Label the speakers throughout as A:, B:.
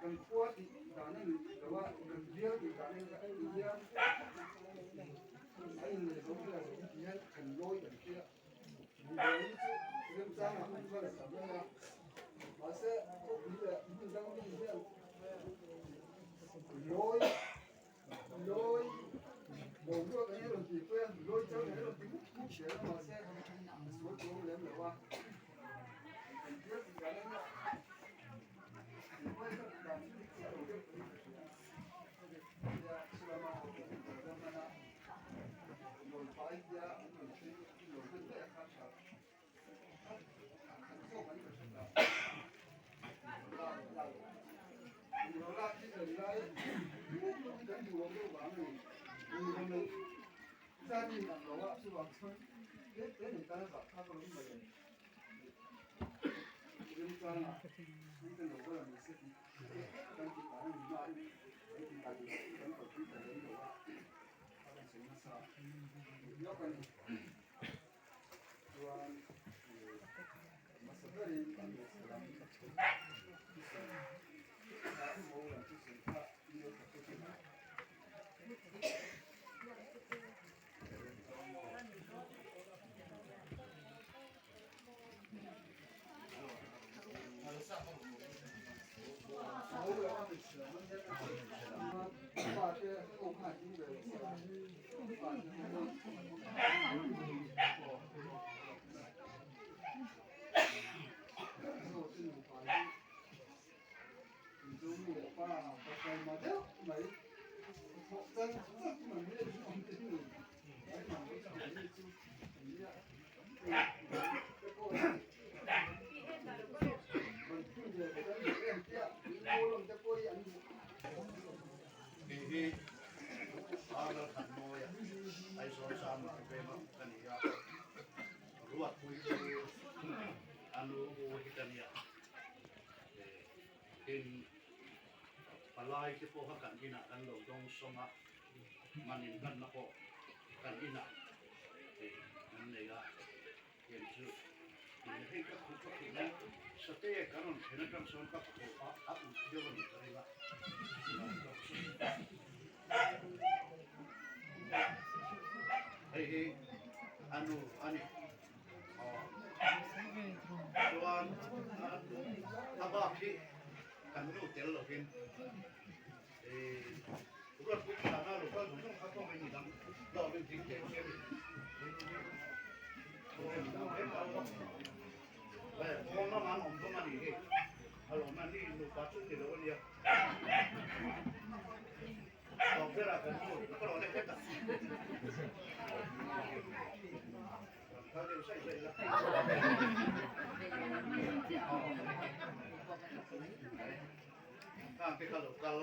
A: Kan khua tih dan a ni lo a, kan bial tih dan a ni hian a inlehzawm vel a ti hian kan lawi kan tia. Midawi chu remchangah an kal ta mai a, mahse khawpui leh hmun dang mi hian lawi lawi boruak eng rawn tih pawh a lawi chang eng rawn ti mup mup zel a mahse a sual chuang lem lo a, kan bial tih dan a nia Mumbai ka dan chu dik chiah lo deuh pawhin ka hria. Tia chulama ram hmana lawi pai tia an rawn thleng lo hman daih a kha tha a khat zawk an ka hre ta. Ro lak hi kan lai mup mup hi kan duh awm deuh vang a ni. Ro nei zat in ang lo a chuvang chuan tlem tlem nei tan a zah thlak alawm mawle. Remchangah an ka lo ber a ni se tih kan tih dan a ni nain kan tih dan hi kan kalpui ta lem lo a, a rawn sawi nasa lawk a ni. Chuan hmasa berin kan hmeichhe lam thusawi kha mo lam thusawi kha nge ka hre thin a.
B: Kei hi Arnold Khatmawia Aizawl Chama veng ka ni a, Ruatpui chu a nu u hi ka nia. Tin, palai te pawh kha kan inah kan lo dawng sawng a, man inhlanna pawh kan inah kan nei a. Heng chu eng hei ka khuh ka khuh mai Sate kan rawn thlen atang chuan ka khuh a, a ut deuh a ni ka ring a. Hei hi a nu a ni. Chuan a bak hi kan nu tel lovin Ruatpui thana lo kal zawng zawng kha kawng in dang lawk in ding teh che ni. Kawng lam an awm hlawm a nih hi. A lawm a ni nupa chu ni lo a nia. Tawp berah kan nu ka rawn e heta. Kal deuh saih saih la. Khang te kha lo kal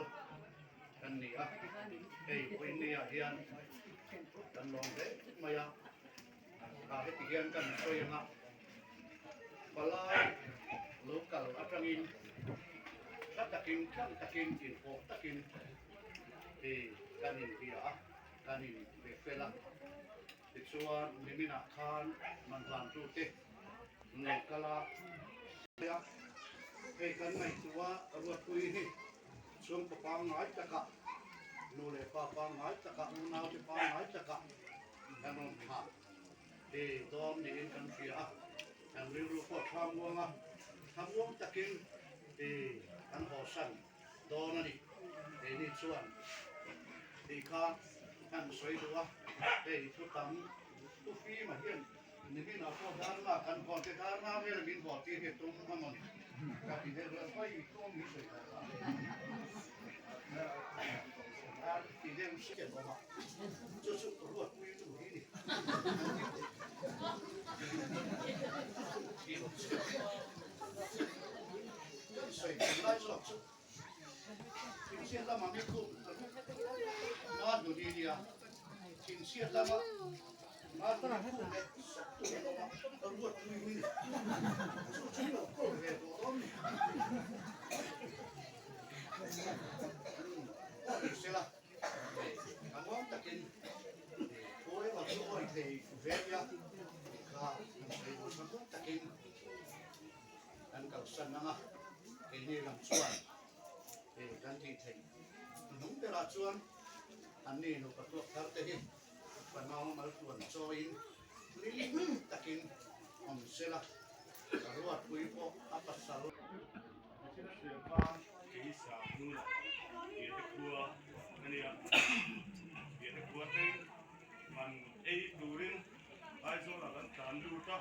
B: kan ni a, hei vawiinniah hian kan lawm hle mai a, ah heti hian kan sawi ang a, palai lo kal atangin tha takin tlang takin inpawh takin hei kan inbia a, kan inbe fel a, tichuan niminah khan manhlantute lo kal a. Hei kan ngaihtuah Ruatpui hi chhungkaw pangngai takah, nu leh pa pangngai takah, unaute pangngai takah kan rawn thlah hi dawn niin kan hria a, kan rilru pawh tha muang a, tha muang takin hi kan hawsan dawn a ni. Keini chuan tih kha kan sawi duh a, hei thu tam thu fima hian Nimin ah pawh darna kan hawn te darna vel min hawn tir hi tum a maw ni ka ti deuh reuh mai i tum min sawi tawh a ti deuh siam awm a chu chu ruatpui nu hi ni kan sawi tum lai zawk chu thinchhiat lama mi khum ma hnuni nia thinchhiat lama ma hnuni khum leh sap tur an awm a ruat pui hi ni chu chu lo kawl ve tawh dawn ni pawh ni sela. thei ve nia tih kha kan sawi duh tha hmun takin kan kalsan ang a, keini lam chuan kan tih theih hnung berah chuan anni nupa tuak thar te hi fanau maltluan chawiin hlim takin awm sela ruatpui pawh a pasal.
C: Keisa hnuna Biate khua a nia. Biate khua teng man ei turin Aizawlah kan tlan lut a,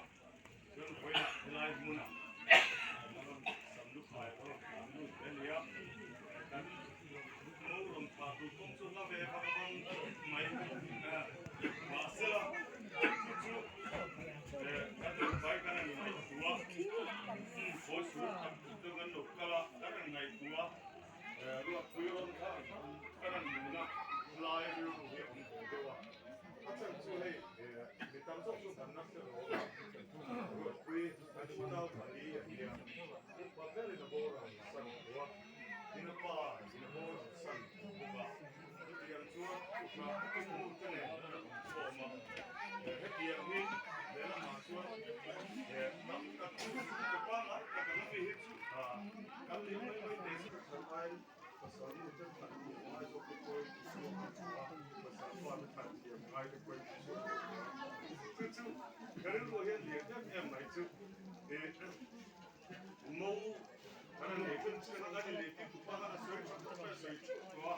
C: chuan vawiinah helai hmunah kan rawn sam lukhai a rawn tlan lut a nia. Kan mo rawn thlah tur kawng chu hla ve vang vang mai mahsela chu chu kan rawn vai kan rawn ngaihtuah sawi sual tak chu kan lo kal a, kan rawn ngaihtuah ruatpui rawn kha kan rawn nun a, lai rilru hi a awm ve deuh a, a chhan chu hei mi tam zawk chu kan la hre lo a, ruatpui kan unau pali a nia, upa berin a boral san lo a, in a pa in a boral san bawk a, chutiang chuan upa upa te nen kan awm khawm a, hetiang hi lehlamah chuan tam tak chu ka pangngai tak ang ami hi chu kan leh mai mai te chu.
A: Kan ai pasal nu te that thiam ngai zawk te pawhin i chhuak a ṭha a, pasal pa te that thiam ngai te pawhin i chhuak a ṭha a.
C: Chu chu ka rilru hian lian em em mai chu Mo kan han nei chu chu kan inei tih tupa khan a sawi tha khawp mai a sawi teuh tawh a,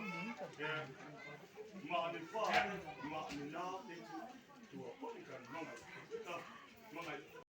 C: mahni fa te mahni nau te chu tua pawhin kan hmangaih.